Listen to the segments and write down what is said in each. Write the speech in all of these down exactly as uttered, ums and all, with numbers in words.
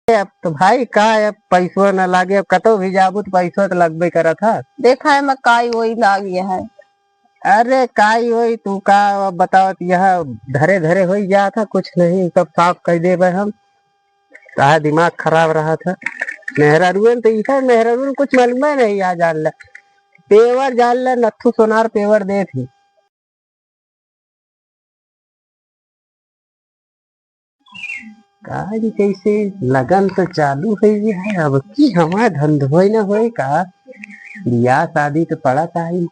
अब तो भाई का, अब पैसो न लागे, अब कतौ भी जाबू तो पैसो तो लगबे करत है। देखा है, मैं काई वही लाग गया है। अरे काई वही, तू का अब बतावत, यह धरे धरे होई जात है, कुछ नहीं, सब साफ कर देबे हम। काहे दिमाग खराब रहत है। मेहरारुएन तो इहे, मेहरारुएन कुछ मालूम ही नहीं, आ जान ले। पेवर जान ले, नथु सोनार पेवर देत ही। का जी, कैसे लगन तो चालू होइ गया है, अब की हमार धंधोई न होए का? बियाह शादी तो पड़त आई,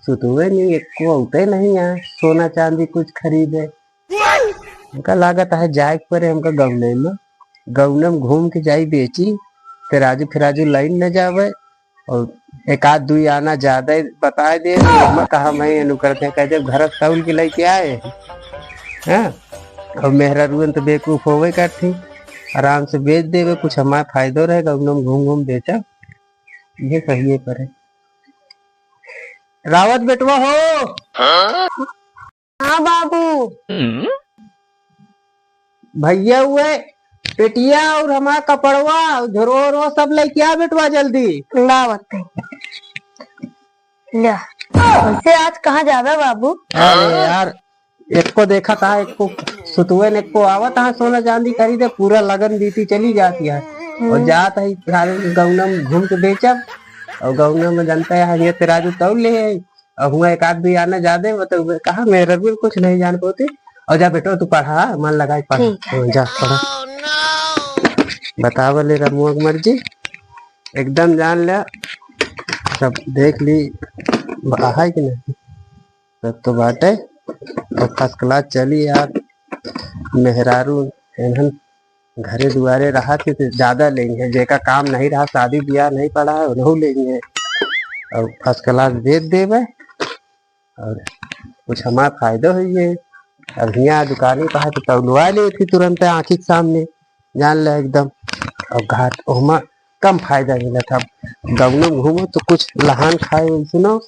सुतवे नहीं, एको औते नहीं है सोना चांदी कुछ खरीदे। हमका लागत है जाए के परे हमका गौने में, गौने में घूम के जाई बेची, तेराजू फेराजू लाइन न जावे। और एक आध दुई आना ज्यादा बताए दे, तो हम कहा मैं एनु करते हैं, कह दे घर से तौल के लेके आए हैं। हाँ? और मेहरारुएन तो बेवकूफ होवे करती, आराम से बेच देवे, कुछ हमारा फायदो रहेगा, उन्हें घूम घूम बेचा, ये सही है करे। रावत बेटवा हो। हाँ बाबू। भैया हुए पेटिया और हमारा कपड़वा और झोरो ओरो सब लेके आ बेटवा जल्दी। लावत है। ल्या। वैसे आज कहाँ जावे बाबू? अरे यार, एको देखा था, एको सुतुए ने एको आवत है सोना चांदी खरीदे, पूरा लगन बीती चली जाती है। और हम्म। जात है सारे गौना में घूम के बेचब, और गौना में जनता है ये तेराजू तौल ले है। अब हुआ एक आध भी आना ज्यादा, मतलब, कहाँ मेहरारू कुछ नहीं जान पाती। और जा बेटो, तू पढ़ा, मन लगाई पढ़ा। ठीक है। हाँ, जा पढ़ा। बतावा ले रमुआ की मर्जी, एकदम जान ले, सब देख ली, बा-, है कि नहीं? सब तो बाटे, तो first class चली यार। मेहरारू एनहन घरे दुआरे रहा थे तो ज्यादा लेंगे, जेका काम नहीं रहा, शादी ब्याह नहीं पड़ा है, उन्हों लेंगे। और first class बेच देवे और कुछ हमारा फायदा होई है। अब हियाँ दुकानी पहा तो तौलवा ले थी तुरंत आँखी के सामने, जान ले एकदम। और घाट ओहमा कम फायदा मिला था। गौनों में घूमो तो कुछ लहान खाए, सुनो।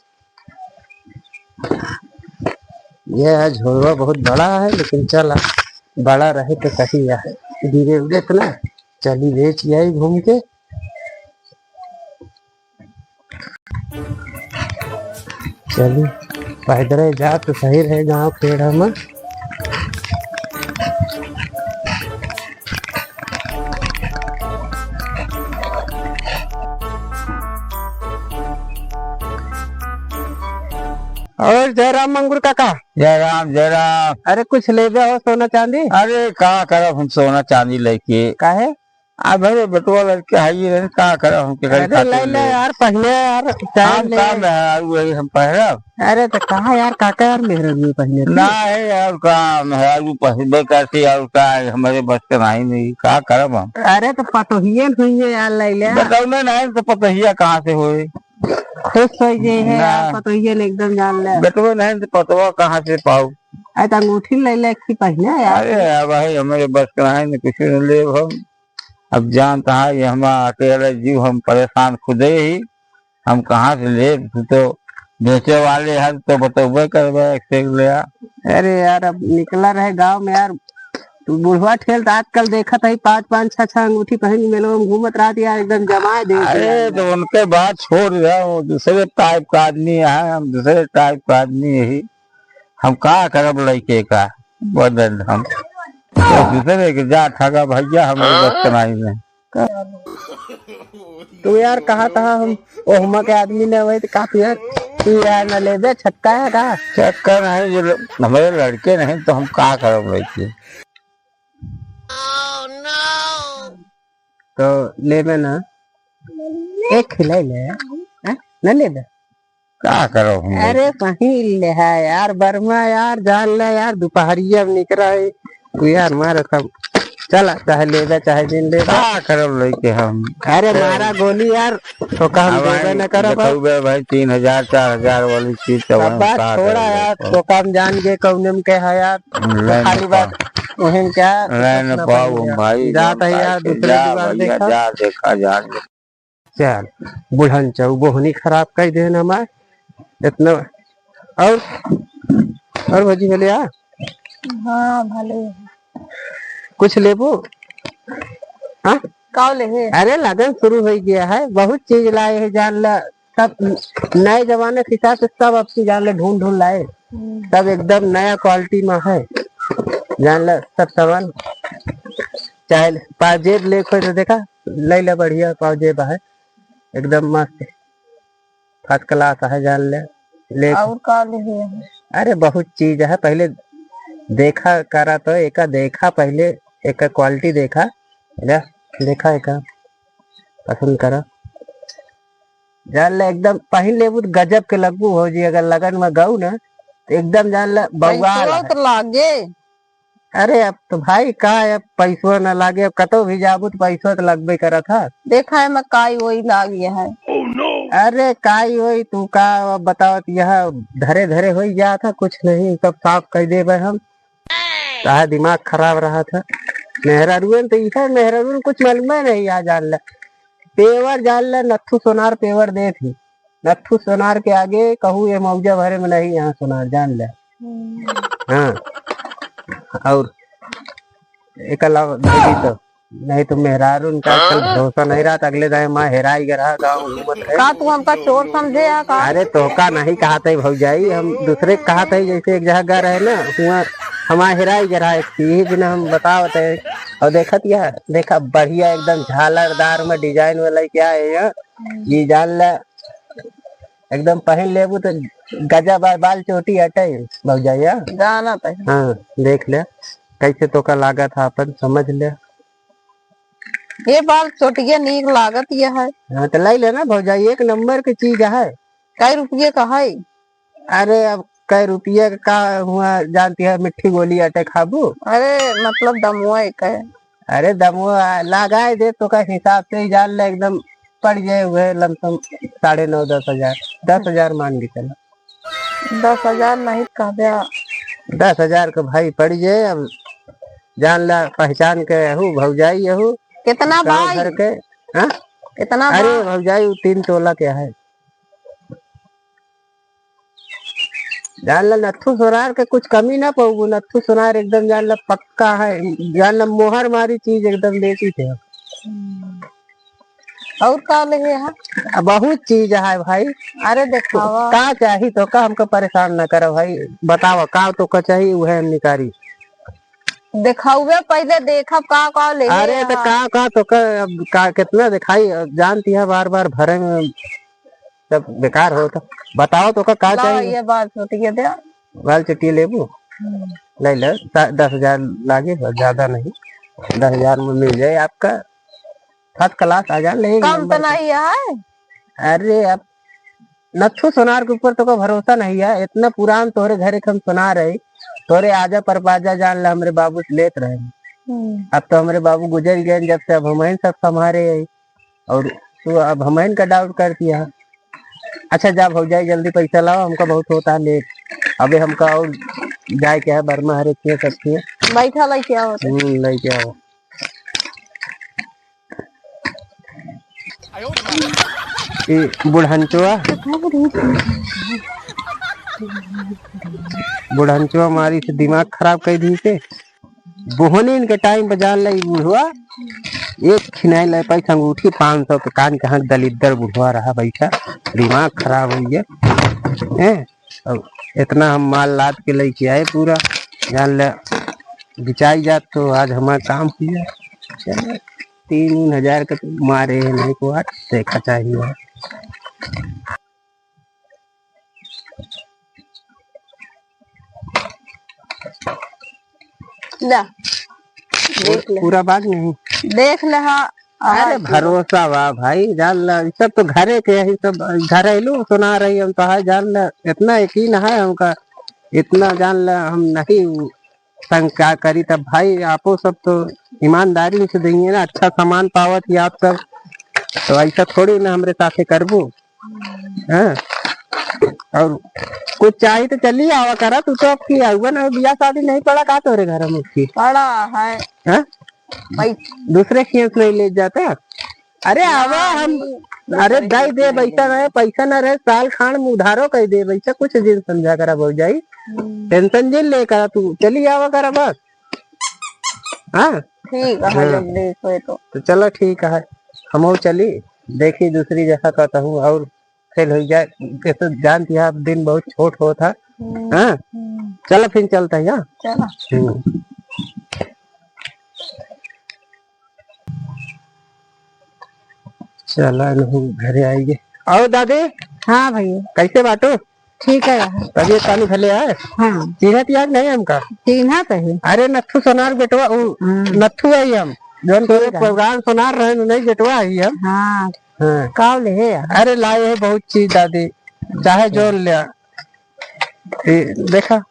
ये है झोरवा बहुत बड़ा है, लेकिन चला, बड़ा रहे तो सही है। धीरे उड़े इतना चली बेच आई घूम के। चली पैदल जा तो सही रहे गाँव पेड़ में। और जय राम मंगुर काका। जय राम, जय राम। अरे कुछ लेबे हो सोना चांदी? अरे का करब हम सोना चांदी लेके? काहे? आ मेरे बेटवा लड़के है ही नहीं, का करब हम केकरी अरे खातिर ले ले लेब? यार, पहने यार, चाहे हम ले। का मेहरारू है हम पहरब? अरे तो कहा यार, काका यार मेहरारू पहने थे। ना है यार, का मेहरारू पहनबे करती यार, का हमारे बस के नहीं, नहीं, का करब हम? अरे तो पतोहिए नहीं है यार, ले ले। बताओ ना, नहीं तो पतोहिया कहाँ से होए? खुश हो गए हैं ना। यार, पतोहिए ने एकदम जान ले। बेटवा नहीं तो पतवा कहाँ से पाऊ? अरे तो अंगूठी ले ले, एक ही पहने यार। अरे यार भाई, हमारे बस का नहीं, कुछ नहीं लेब हम। अब जानता है ये हमारा अकेले जीव, हम परेशान खुदे ही, हम कहाँ से लेब? तू तो बेचे वाले हर तो बतौबे करबे, एक से एक ले आ। अरे यार, अब निकला रहे गाँव में यार, बुढ़वा ठेल तो आजकल देखत है, पाँच पाँच छह छह अंगूठी पहन के मेलवा में घूमत रहत यार, एकदम जमाए दे अरे यार। तो उनके बात छोड़ दे, वो दूसरे type का आदमी है, हम दूसरे type का आदमी यही। हम का करब लइके का बदन हम तो दूसरे के जा ठगा भैया, हमारे बस के नहीं में। तू यार कहा था हम ओहमा के आदमी ने वही तो काफी यार, तू यार न ले दे, छक्का है का? छक्का नहीं, जो ल-, हमारे लड़के नहीं तो हम का करब लइके? तो लेबे ना, एक खिलाई ले, हैं? न लेबे? का करो हम? अरे पहिन ले है यार, बर्मा यार, जान ले यार, दुपहरिया में निकरा है तू यार, मारे सब। चला, चाहे लेबे, चाहे दिन लेबे। का करब लइके हम? अरे ए, मारा गोली यार, तो काम अब देबे भाई, न करब। देखौबे भाई, तीन हजार, चार हजार वाली चीज तो अब हम बात का छोड़ा करब यार, लइके? तो काम जान के कौने में के है यार, तो ले न खाली बात पाओ। वही में क्या, ले न कुछ ना पाओ पाएंगे यार। भाई, जात है भाई यार, के दूसरे जा जुगाड़ भैया, देखा। जा देखा, जान दे। चल, बुढ़न चौ बोहनी खराब कर देन हमार। इतना, और, और भौजी भले आ? हाँ, भले। कुछ लेबो? हाँ? का लेहे? अरे, लगन शुरू होइ गया है, बहुत चीज लाए हैं, जान ला। सब नए जमाने के हिसाब से सब अब की जान ला, ढूंढ ढूंढ लाए। हम्म। सब एकदम नया क्वालिटी में है, जान ला, सब सामान। चाहे पाजेब लेक होए तो देखा, ले ला, बढ़िया पाजेब है, एकदम मस्त। फर्स्ट क्लास है, जान ले, ले। और का लेहे है? अरे, बहुत चीज है, पहले देखा करा तो, एका देखा पहले, एका क्वालिटी देखा, ले, देखा एका, पसंद करा, जान ले, एकदम पहिन लेबू तो गजब के लगबू भौजी। अगर लगन में गऊ ना, तो एकदम जान ले, बवाल पैसवा है। तो लागे। अरे, अब तो भाई का है, अब पैसो न लागे, अब कतौ भी जाबू तो पैसो तो लगबे करत है। देखा है, मैं काई वही लाग गया है। अरे, काई वही, तू का अब बतावत, यह धरे धरे होई जात है, कुछ नहीं, सब साफ कर देबे हम। काहे दिमाग खराब रहत है। मेहरारुअन तो इहे, मेहरारुअन कुछ मालूम नहीं, आ जान ले। पेवर जान ले, नथु सोनार पेवर देत ही। नथु सोनार के आगे कहू ये मौजा भरे में नहीं यहाँ सोनार, जान ले। हम्म। हाँ। और एक अलावा दीदी तो, नहीं तो मेहरारू उनका आजकल भरोसा नहीं रहत, अगले दाएं माँ हेराई गए रहा, गाँव घूमत है। का तू हमका चोर समझे या का? अरे तोहका नहीं कहत है भौजाई, हम दूसरे के कहत है, जैसे एक जगह गए रहे ना, हुआँ हमार हेराई गए रहा, एक यही बिना हम बतावत है। और देखत या, देखा बढ़िया एकदम झालरदार में डिजाइन वाला क्या है यहाँ, ये जान ले, एकदम पहिन लेबू तो गजब है, बाल चोटी हटे भौजाई, हाँ? जानत है। हाँ, देख ले कैसे तोका लागत है, अपन समझ ले। ये बाल चोटिया नीक लागत ये है। हाँ, तो ले लेना भौजाई, एक नंबर की चीज है। कै रुपये का है? अरे अब कै रुपये का हुआ, जानती है, मिट्ठी गोली आटे खाबू। अरे मतलब दमुआ एक है। अरे दमुआ लगाए दे तो का हिसाब से ही जान ले, एकदम पड़ जाए हुए लमसम साढ़े नौ, दस हजार, दस हजार मान के चला। दस हजार नहीं कह दे। दस हजार के भाई पड़ जाए, अब जान ला पहचान के हूँ, भौजाई हूँ। कितना गाँव भाई? घर के, हाँ? कितना अरे भाई? भौजाई, वो तीन तोला के है। जान ला, नथु सोनार के कुछ कमी ना पाऊबू। नथु सोनार एकदम, जान ला, पक्का है। जान ला, मोहर मारी चीज एकदम बेची थे। हम्म। और का लेहे है? आ, बहुत चीज है भाई। अरे देखावा। का चाही तो का, हमको परेशान ना करो भाई। बतावा का तो का चाही, उहे हम निकारी। देखावे पहले, देखब का का लेहे अरे तो है। का का तो का, अब का कितना दिखाई, अब जानती है बार बार भरे में सब बेकार होत। बताओ तो का, का लाओ, चाहिए? ये बाल चोटिया दे। बाल चोटिया लेबू? हम्म। ले ले, सा-, दस हजार लागे, बस ज्यादा नहीं, दस हजार में मिल जाए आपका फर्स्ट क्लास। आ जा, ले कम तो नंबर पे। नहीं है? अरे अब नथु सोनार के ऊपर तो का भरोसा नहीं है, इतना पुरान तोहरे घरे के हम सोनार है, तोहरे आजा परबाजा जान ला हमरे बाबू से लेत रहे। हम्म। अब तो हमरे बाबू गुजर गए जब से, अब हम सब संभारे है। और तू अब हमइन का डाउट कर दिया। अच्छा जा भौजाई, जल्दी पैसा लाओ, हमका बहुत होता है लेट। अबे हमका और जाए के है बर्मा हरे के सब के। बैठा लाई क्या होता? हम्म, लाई क्या हो? ए बुढ़ंचवा, बुढ़ंचवा मारी से दिमाग खराब कर दी से। बोहनी इनके टाइम पे जान ले बुढ़वा, एक खिनाई ले पैसा अंगूठी पाँच सौ के कान के हक दलिद्दर बुढ़वा रहा बैठा, दिमाग खराब होइ गया। हैं? अब इतना हम माल लाद के लेके आए पूरा, जान ले बिचाई जात तो आज हमार काम हुआ। चलो, तीन उन हजार का तो मारे है, नहीं को आज देखा चाहिए। ला, देख ले। पूरा बाग नहीं। देख ले, हाँ, अरे, आवाज दे। भरोसा बा भाई, जान ला, ई सब तो घरे के है, ई सब घरेलू सुना रही, हम तो है, जान ला, इतना यकीन है हमका, इतना जान ला, हम नहीं शंका करी, तब भाई, आपो सब तो ईमानदारी से देंगे ना, अच्छा सामान पावत ही आप सब, तो ऐसा थोड़ी ना हमरे साथे करबू। हाँ? और कुछ चाही तो चली आवा करा, तू तो अब की आउबा ना, बियाह शादी नहीं पड़ा का तोरे घर में की? पड़ा है। हाँ? भाई। दूसरे खेत नहीं ले जाता? अरे आवा, हम, नहीं, अरे दूसरे दई खेत दे, नहीं पैसा ले। रहे, पैसा ना रहे, साल खान में उधारो कर दे, पैसा कुछ दिन समझा करा भौजाई। हम्म। टेंशन जिन ले करा, तू चली आवा करा बस। हाँ? ठीक है, हाँ। जब देख होए तो। तो चला ठीक है, हमहू चली, देखी दूसरी जगह का कहूँ और फेल हो जाए, ये तो जानती है आप, दिन बहुत छोट होत है। हम्म, हाँ? हम्म। चला फिर चलता है, हाँ? चला। हम्म। चला, इनहू घरे आइगे। आओ दादी। हाँ भैया। कैसे बाटू? ठीक है। तबीयत पानी भले है? हाँ। चिन्हत याद नहीं हमका? चिन्हत है। अरे नथु सोनार बेटवा, उ हाँ। नथु है हम। जौन ठीक है। प्रोग्राम सोनार रहे, नहीं बेटवा है हम। हाँ। हाँ। का ले है? अरे लाए है बहुत चीज दादी, चाहे जोन ले। ए, देखा,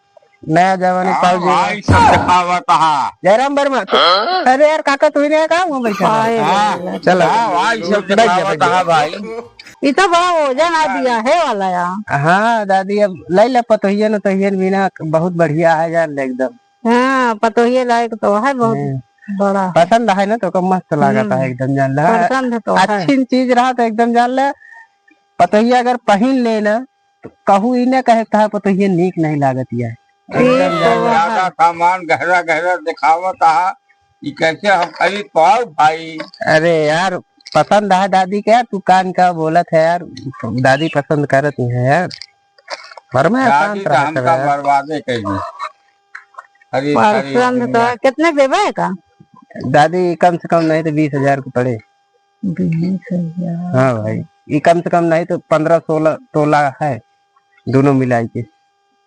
नया जमाने हाँ, पाउजी। भाई, सब देखावत हा। जयराम वर्मा, तू, हाँ? अरे यार, काका, तू ही नहीं है, कहाँ हुआ बैठा? हाँ, हाँ, चला। हाँ, भाई, सब बैठ जा, देखावत बैठ जा। हा, भाई। ई तो बड़ा वजन आ दिया है वाला यार। हाँ, दादी, अब ले ले पतोहिए न, तोहिए न बिना बहुत बढ़िया है जान ले एकदम। हाँ, पतोहिए लायक तो है, बहुत हाँ। बड़ा। पसंद है ना, तो ओकर मस्त लागत है हम्म। एकदम जान ले। पसंद तो है। अच्छी चीज रहा तो एकदम जान ले, पतोहिया अगर पहिन ले ना, तो कहू ई ना कहे, "तहार पतोहिया नीक नहीं लागत या।" ठीक एकदम तो जान ले। है। ज्यादा सामान गहरा गहरा दिखावत हा, ई कैसे हम खरीद पाओ भाई? अरे यार, पसंद है दादी के, तू कान का बोलत है यार, दादी पसंद करत ही है यार। घर में दादी शांत तो रहत हमका है यार। बर्बादे कर दी। खरीद, खरीद पसंद तो दुनिया। है। कितने देवे का? दादी, कम से कम नहीं तो बीस हजार को पड़े। बीस हजार। हाँ भाई, ये कम से कम नहीं तो पन्द्रह सोलह तोला है, दोनों मिलाई के।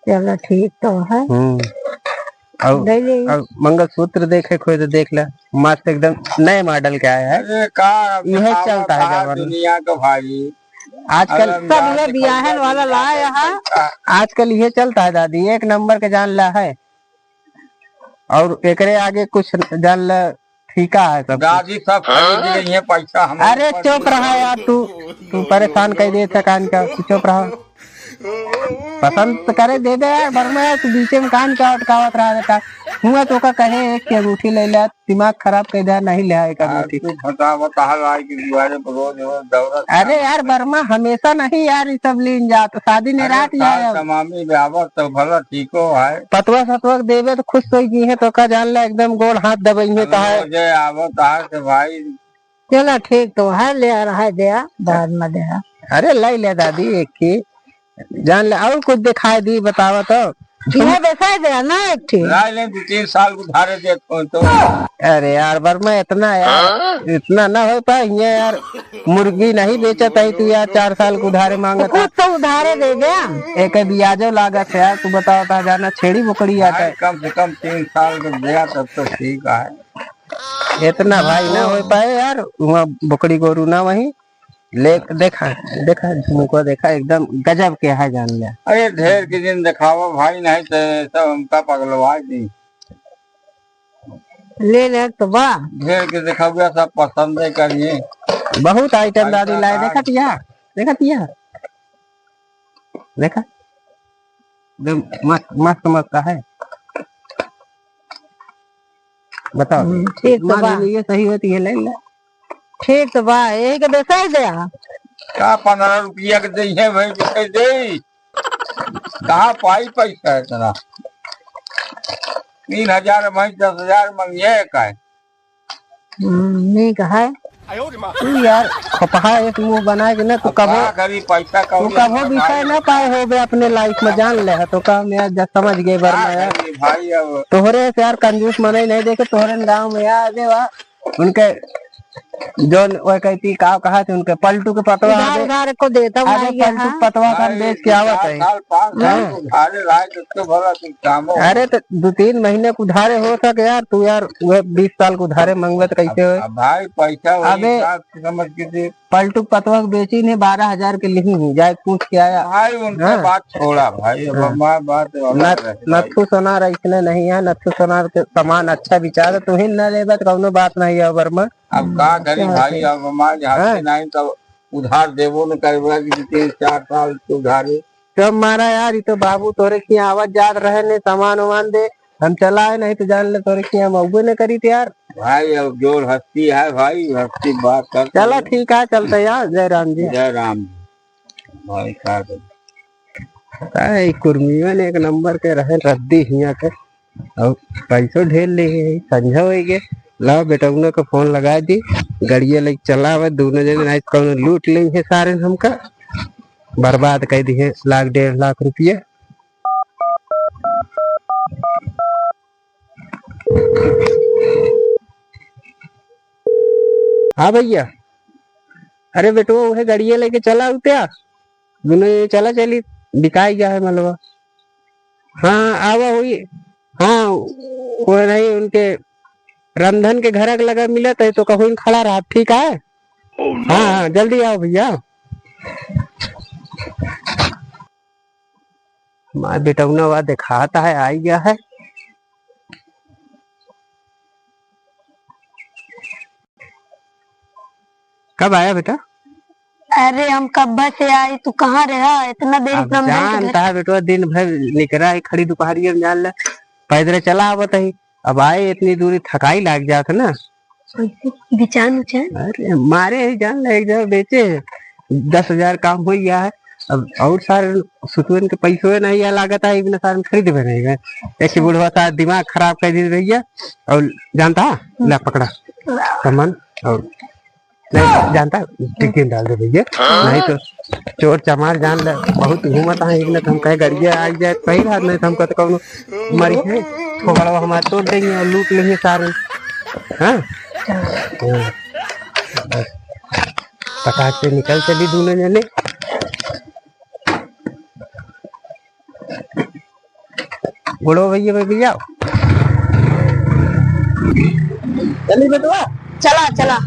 चलो, ठीक तो है। हम्म। और, ले ले। और मंगलसूत्र देखे खोए तो देख ले, मस्त एकदम नए मॉडल के आया है। अरे का यह दिखावा चलता है का जमाना। दुनिया का भाई। आजकल अरे सब यार, ये बियाहन वाला लाए यहाँ। आजकल ये चलता है दादी, एक नंबर के जान ला है। और एकरे आगे कुछ जान ला, फीका है सब कुछ। दादी सब खरीद ली है, पैसा हम अरे ऊपर चुप रहा यार तू, तू परेशान कर दे थकान का, तू चुप रहा। पसंद तो करे दे दे यार, वर्मा यार, तू बीचे में कान का अटकावत रहा बेटा। हुआ तो का कहे एक की अंगूठी ले ले, दिमाग खराब कर दे, नहीं ले आए एक यार, अंगूठी। तू फंसावत हाल आए कि दुआरे पर रोज रोज दौड़त। अरे यार वर्मा, हमेशा नहीं यार, ये सब लीन जात, शादी ने अरे रात साल यार। तमामी में आवत तो भला ठीको है। पतवा सतवा के देबे तो खुश होई जी है, तो का जान ला एकदम गोड़ हाथ दबाई है तो है। रोजे आवत हाल से भाई। चला ठीक तो है, ले आ रहा है दे आ, बाद में दे आ। अरे लाई ले दादी एक की। जान ले, और कुछ दिखाई दी, बतावा तो। इहे दिखाई दे ना एक ठे। लाई ले, दो तीन साल उधारे देत हो तो। अरे यार, वर्मा इतना यार, हाँ? इतना ना हो पाए, ये यार, मुर्गी नहीं बेचत है तू यार, चार साल के उधारे मांगत है। कुछ तो उधारे दे दे। एक ब्याजो लागत है यार, तू बतावा तो जाना छेड़ी बोकड़ी आता भाई, है। कम से कम तीन साल के दिया तब तो ठीक है। इतना भाई ना हो पाए यार, वहाँ बोकड़ी गोरू ना वहीं। ले, देखा, देखा, झुमको देखा, एकदम गजब के है, जान ले। अरे, ढेर के दिन देखावा भाई, नहीं तो सब हमका पगलवा दी। ले ले तो बा। ढेर के देखावा, सब पसंद है करिए। बहुत आइटम दादी लाए, देखा तिया, देखा तिया, देखा, एकदम मस्त, मस्त, मस्त है। बताओ, हम्म, ठीक तो तुम्हारे बा। लिए सही होती है, ले ले। ठीक तो बा, यही के बेचाई दे आ। का पन्द्रह रुपया के दे है भाई, बेचाई दे। कहाँ पाई पैसा इतना? तीन हजार में दस हजार मंगिए का है। हम्म, नीक है। तू यार, खपहा एक मुंह बनाए के ना, तू अब कबो, का करी, पैसा तू कौड़ी कबो खपहा विषय ना पाए होबे अपने लाइफ में, जान ले, तो का मैं आज समझ गए बार का में यार। करी भाई अब? तोहरे से यार कंजूस मनई नहीं देखे, तोहरे गांव में यार, अरे वाह, उनके जौन वो कहती का कहा थे उनके पलटू के पतवा उधार, दे। उधार को देता अरे भाई, पलटू हाँ। पतवा का भाई, बेच के आवत चार है। साल, पाँच साल हाँ। उधारे रहा है, तो भला कुछ काम हो। अरे तो दो तीन महीने के उधारे हो सके यार, तू यार वो बीस साल के उधारे मंगवे तो कैसे अब, होए? अब भाई पैसा वही अबे बात समझ के दे। पलटू पतवा के बेची ने बारह हजार के लिही ही, जाए पूछ के आया। भाई उनका हाँ। बात छोड़ा भाई, अब हाँ। हमार बात अलग नथ-, रहे भाई। नथु सोनार ऐसने नहीं है, नथु सोनार के सामान अच्छा बिचार, तू ही न लेबे तो कौनो बात नहीं है वर्मा। अब का करी हाँ, भाई, सही। अब हमारे हाथ हाँ। से नहीं तो उधार देबो न करबा कि तीन चार साल के उधारे। जब मारा यार, ये तो बाबू तोरे की आवत जात रहे ने सामान वामान दे, हम चला है, नहीं तो जान ले तोरे की हम अउबे न करी थे यार। भाई अब जोर हस्ती है भाई, हस्ती बात करते चला हैं। ठीक है, चलते यार, जय राम जी। जय राम जी। भाई का करी? का है, ई कुर्मियन एक नंबर के रहे, रद्दी हियां के। और पैसो ढेर ले गए, संझा हो गए। लाओ, बेटौना का फोन लगाइ दी, गड़िया लइके चला आवा, दुनो जने, नाहीं त कउनो लूट लेइहैं सारेन हमका, बर्बाद कइ दिहैं लाख डेढ़ लाख रुपया। हाँ भइया, अरे बेटवा, उहै गड़िया लइके चला उत्या, दुनो जने चला चली, बिकाइ गया है मलवा। हाँ, आवा हुई। हाँ, वो नहीं, उनके रंधन के घर के लगा मिलत है, तो कहूँ खड़ा रहा, ठीक है? हाँ, हाँ, जल्दी आओ भइया। हमार बेटौना वा देखात है, आइ गया है। कब आया बेटा? अरे, हम कब्बा से आई, तू कहाँ रहा? इतना देर अब इतना मेहनत जानता है बेटवा, दिन भर निकरा है, खड़ी दुपहरिया में जान ले, पैदल चला आवत ही। अब आए इतनी दूरी, थकाई लाग जात है ना। बिचान उचान? अरे, मारे ही जान ले, एक जगह बेचे, दस हजार काम होइ गया है। अब और सारे सुतवन के पैसों नहीं है, लागत है, इतना सारे खरीद बनेगा। एक ही बुढ़वा सा दिमाग खराब कर दी भइया। और जानता है? ला पकड़ा। सामान और नहीं जानता, टिकट डाल दे भइया, नहीं तो चोर चमार जान ले, बहुत घूमत है, एक मिनट हम कहे गड़िया आ जाए, सही बात, नहीं तो हमका तो कौनो मरी है, थोबड़वा हमार तोड़ देंगे और लूट लेंगे सारे। हाँ? हाँ। बस। पटाख से निकल चली दुनो जने। बुढ़ो भइया, भइया। चली बेटवा। चला, चला।